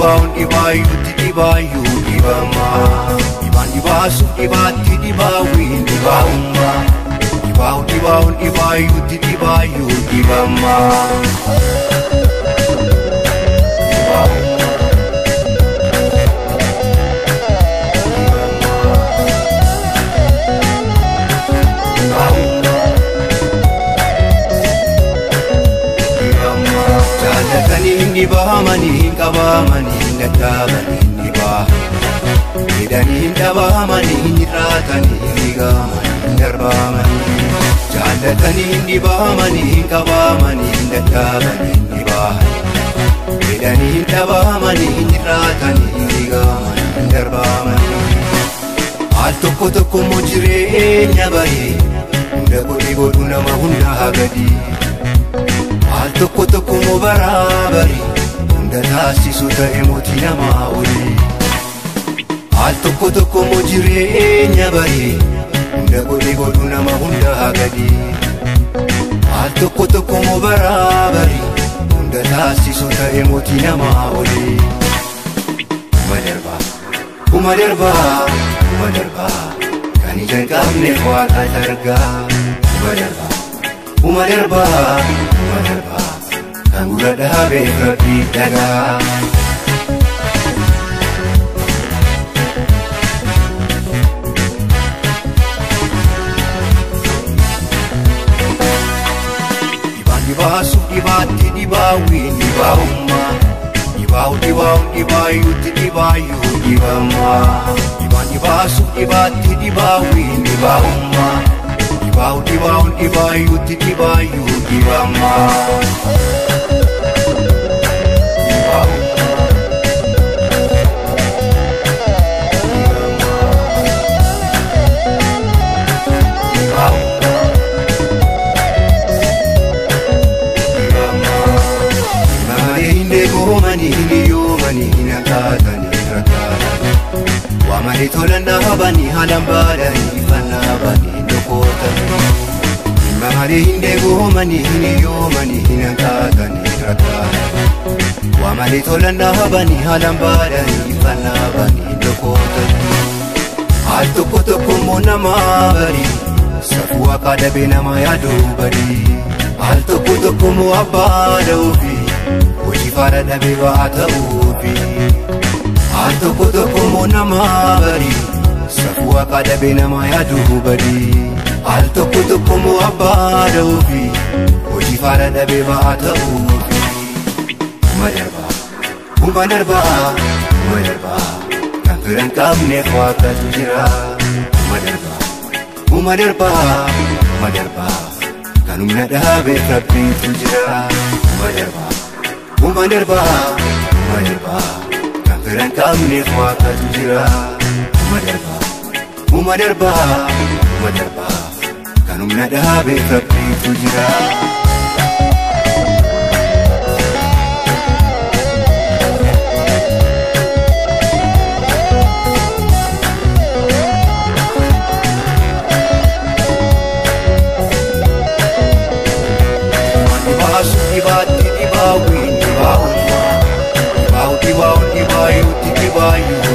dhibaa'uun dhibaayyuutti dhibaayyuu dhibamaa. Dhibaan dhibaasuuf dhibaatti dhibaawwiin dhibaa'ummaa. Dhibaa'u dhibaa'uun dhibaayyuutti dhibaayyuu dhibamaa. Jaallatanii dhibaamanii hin qabaamanii hin dadhabanii hin dhibaa. Hidhanii hin dhabaamanii hin jiraatanii hin diigamanii hin darbaamanii. Jaallatanii hin dhibaamanii hin qabaamanii hin dadhabanii hin dhibaa. Hidhanii hin dhabaamanii hin jiraatanii hin diigamanii hin darbaamanii. Al tokko tokko immoo jireenya bahee hunda godhe godhu nama hundaa gadi. Al tokko tokko immoo baraabari hunda taasisu ta'e mootii namaa oli. Al tokko tokko immoo jireenya bahee hunda godhe godhu nama hundaa gadi. Al tokko tokko immoo baraabari hunda taasisu ta'e mootii namaa oli. Uma darbaa, uma darbaa, uma darbaa, kan ija hin qabneef waaqatu argaa. Uma darbaa, uma darbaa, uma darbaa, kan gurra dhaabeef rabbi dhagaa. Dhibaan dhibaasuuf dhibaatti dhibaawwiin dhibaa'ummaa. Dhibaa'u dhibaa'uun dhibaayyuutti dhibaayyuu dhibamaa. Dhibaan dhibaasuuf dhibaatti dhibaawwiin dhibaa'ummaa. Dhibaa'u dhibaa'uun dhibaayyuutti dhibaayyuu dhibamaa. Waamanii tolan dhaabanii haalaan baadanii fannaabanii dhokootanii. Dhimma malee hin deegoomanii hin hiyyoomanii hin hanqaatanii rakkaatanii. Waamanii tolan dhaabanii haalaan baadanii fannaabanii dhokootanii. Al tokko tokko immoo nama barii safuu akka dhabee nama yaaduu badii. Al tokko tokko immoo abbaa da'uufi hojii faana dhabee ba'aa ta'uufi. Al tokko tokko immoo nama barii safuu akka dhabee nama yaaduu badii. Al tokko tokko immoo abbaa da'uufi hojii faana dhabee ba'aa ta'uufi. Uma darbaa, uma darbaa, uma darbaa, kan fira hin qabneef waaqatu jira. Uma darbaa, uma darbaa, uma darbaa, kan humna dhaabeef rabbiitu jira. Uma darbaa, uma darbaa, uma darbaa, kan fira hin qabneef waaqatu jira. Uma darbaa, uma darbaa, uma darbaa, kan humna dhaabeef rabbiitu jira. Dhibaatti dhibaawwiin dhibaa'ummaa. Dhibaa'u dhibaa'uun dhibaayyuutti dhibaayyuu